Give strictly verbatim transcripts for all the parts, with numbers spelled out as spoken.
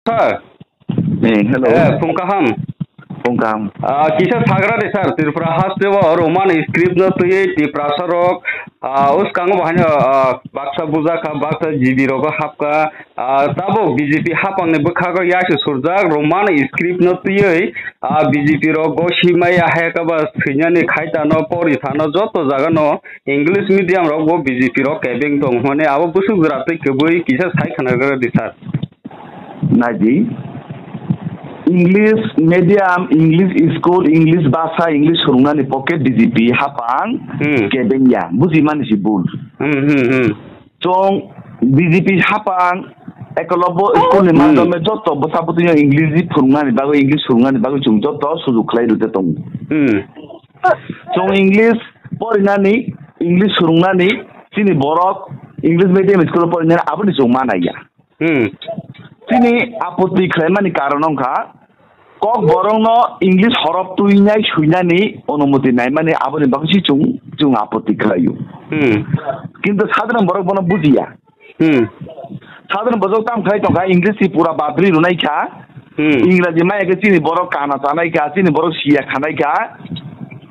Sir. Eh, hello. Eh, phung kaham. Phung kaham. Ah, kisa sagra de sir, Tripura haste o Roman script no twiwi Tiprasa rok, ah, uskango bo haino, ah, baksa bujakha, baksa G B rogo hapka, ah, tabuk B J P hapang ni bwkhago yasu surjak Roman script no twiwi, ah, B J P rok go simaya hai ka ba swinani khaitano, porisano joto jaga no English medium rok bo B J P rok kebeng tong hwnwi abo bwswk jora twi kwbwi kisa sai khwnagra di sir. Naidi, English medium, English school, English basa, English swrwngnani pocket B J P hapang Hmm. kebengya, bujimani si bul. Hmm, hmm, hmm. Chwng B J P hapang ekolobbo school ni Hmm. madhyome joto bwsa bwtwino English phwrwngnani bagwi, English swrwngnani bagwi chwng joto sujuk khlai rwte tongo. Hmm. Chwng English porinani, English swrwngnani, chini borok English medium school o porinani aboni chwng manaiya. Hmm. Chini apotti khlaimani karon wngkha, kok borokno English horop twinai swinani onumoti naimani aboni bagwi si chwng, chwng apotti khlaio. Hmm. Kintu sadharon borok bono bujiya. Hmm. Sadharon borok tam khlai tongkha, English si pura badri rwnai kha. Hmm. Ingraji maya khe chini borok kana chanai kha, chini borok siya khanai kha.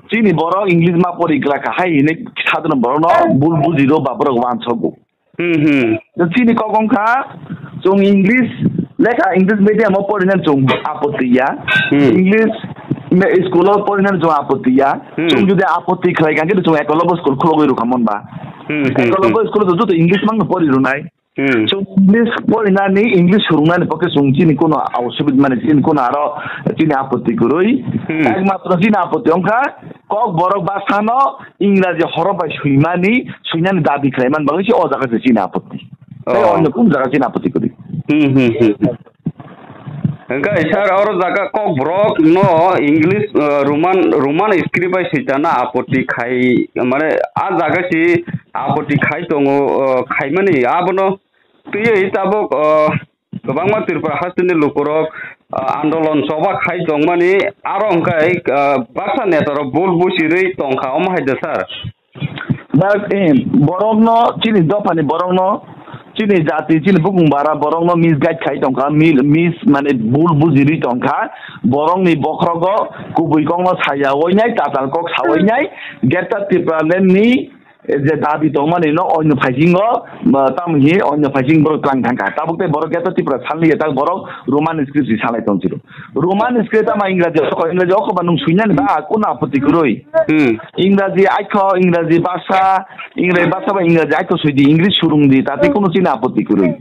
Chini borok English ma pori gra kha hai hinwi sadharon borokno bul buji rw ba borok wansogo. Hmm, hmm. Chini kok wngkha, chwng English lekha, English medium o porinani chwng apotti ya. Hmm. English me-, school o porinani chwng apotti ya. Hmm. Chwng jodi apotti khlai kha, khe chwng ekolobbo school khulogwi rwkha mon ba. Hmm, hmm, hmm. Ekolobbo school o joto English mangno pori rwnai. Hmm. Chwng English porinani, English swrwngnani pokhe chwng chini kono osubid mane chini kono aro chini apotti kwrwi. Hmm. Ekmatro chini apotti wngkha kok borok bwsano Ingraji horop bai swimani, swinani dabi khlaiman bagwi se o jaga se chini apotti. Tei Oh. onyo kun jaga chini apotti kwrwi. Hmm, hmm, hmm, hmm. Hwnkhe sir, oro jaga kok borok no English, uh, Roman, Roman script bai switana apotti khai, mane a jaga si apotti khai tongo, uh, khaimani abono twiwi tabuk, uh, kwbangma Tripura hasteni lukurok, uh, andolon choba khai tongmani aro hwnkhe, uh, baksa netarok bul busirwi tongkha omo hai da sir. Dak, eh, borokno, chini dophani borokno, chini jati, chini bukung bara borokno misguide khai tongkha, mil-, mis, mane, bul bujirwi tongkha, borokni bokhrogo kubui kokno saya oinai, tatal kok sa oinai, Greater Tipraland ni, eh, je dabi tongmani no oino phaisingo, ba, tamo hi oino phaising borok tlang thangkha. Tabuk tei borok Greater Tipra sanliya, tak borok Roman script si sanlai tong siro. Roman script tamo Ingraji oko, Ingraji oko ba nwng swinani ba, kuno apotti kwrwi. Hmm. Ingraji aiko, Ingraji bhasha, Ingraji bhasha ba Ingraji aiko swidi, English swrwngdi, tate kuno chini apotti kwrwi.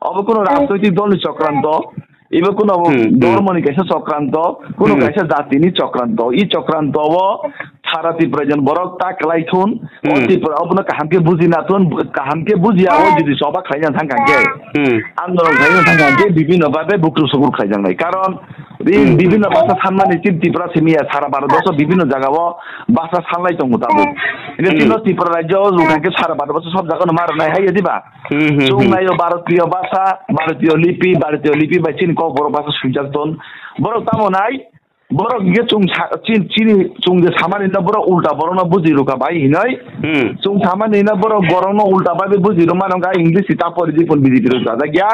Obo kuno rajnoitik dolni chokranto, ebo kuno Hmm, hmm. dhormoni kaisa chokranto, kuno Hmm. kaisa jatini chokranto. I chokranto o sara Tripura jon borok ta kwlai thun, o Hmm. Tripura obono kaham khe bujina thun, kaham khe bujiya o Hmm. jodi choba khlaina thang kha khe. Hmm. Andolon khlaina thang kha khe bibhinno bhabe bukruk sukruk khlaijaknai. Karon ri Hmm. bibhinno bhasha sanmani chini Tripura simi ya sara Bharat borso bibhinno jaga o bhasha sanlai tongo tabuk. Hingke Hmm. chini Tripura rajyo o rwkha khe sara Bharat borso sob jaga no ma rwnai hai ya diba? Hmm, hmm, Chwng hmm. naio Bharatiyo bhasha, Bharatiyo lipi, Bharatiyo lipi bai chini kok borok bhasha swijak ton. Borok tamo nai, borok hingke chwng sa-, chin-, chini chwng je samani no borok ulta borok no buji rwkha bai hinoi. Hmm. Chwng samani no borok, borok no ulta bai buji rwma no ga English si ta pori di pon B J P rok jajak ya.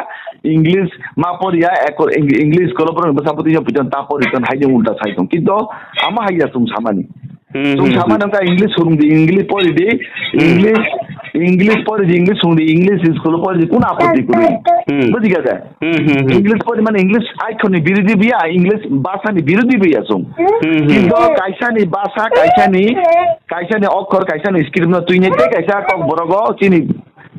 English ma pori ya, eko Eng-, English kolo borok bwsa bwtwi no pujon ta pori ton hai ni ulta sai tong. Kintu amo hai ya chwng samani. Hmm, Chwng hmm, sama hmm. nang ka English swrwng di, English pori di, Hmm. English, English pori di, English swrwng di, English school pori di, kuno apotti kwrwi. Hmm. Buji kha de? Hmm, hmm, hmm. English pori mane English aikhor ni birodhi biya, English bhasha ni birodhi biya chwng. Hmm, hmm. Kintu kaisa ni bhasha, kaisa ni, kaisa ni okhor, kaisa ni script no twi nai tei kaisa kok borok o chini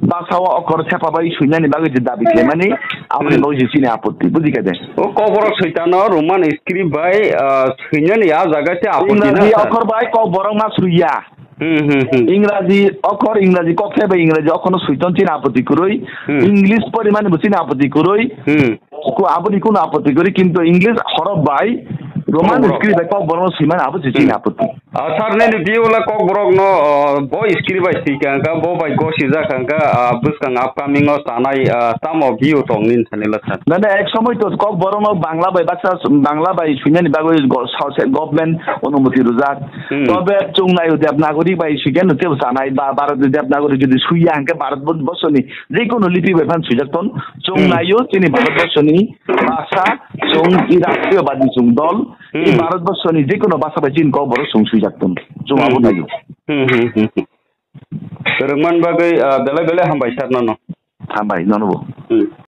bhasha o okhor sepa bai swinani bagwi je dabi khlaimani, aboni Hmm. bagwi je chini apotti, buji kha de? O kok borok switano Roman script bai, ah, swinani a jaga se apotti na Ingraji sir? Okhor bai kok borok ma swiya. Hmm, hmm, hmm. Ingraji okhor, Ingraji kok se bai Ingraji okhor no switon chini apotti kwrwi. Hmm. English porimani bo chini apotti kwrwi. Hmm. Ko aboni kuno apotti kwrwi, kintu English horop bai Roman Kok borok. Script bai kok borok no swimani abo se chini Hmm. apotti. Ah, sir, nini view la Kokborok no, ah, bo script bai sika hwnkha, bo bai gosijak hwnkha, ah, bwskang upcoming o chanai, ah, tamo view tong nini thani la, sir? Nane ek somoi to Kokborok no Bangla bai baksa, Bangla bai suinani bagwi go-, sa-, se-, government onumoti rwjak. Hmm. Tobe chwng naio Devanagari bai suikhe no tebo chanai, ba Bharat Devanagari jodi suiya hwnkhe Bharat bo-, borsoni jekunu lipi bai phan suijak ton. Chwng Hmm. naio chini Bharat borsoni bhasha, chwng i rashtriyo badi chwng dol, i Hmm. Bharat borsoni jekunu bhasha bai chini Kokborok chwng suijak ton. Chwng Hmm. abo naio. Hmm, hmm, hmm, hmm. Rwngman bagwi, ah, belai belai hambai sir nono. Hambai nono bo. Hmm.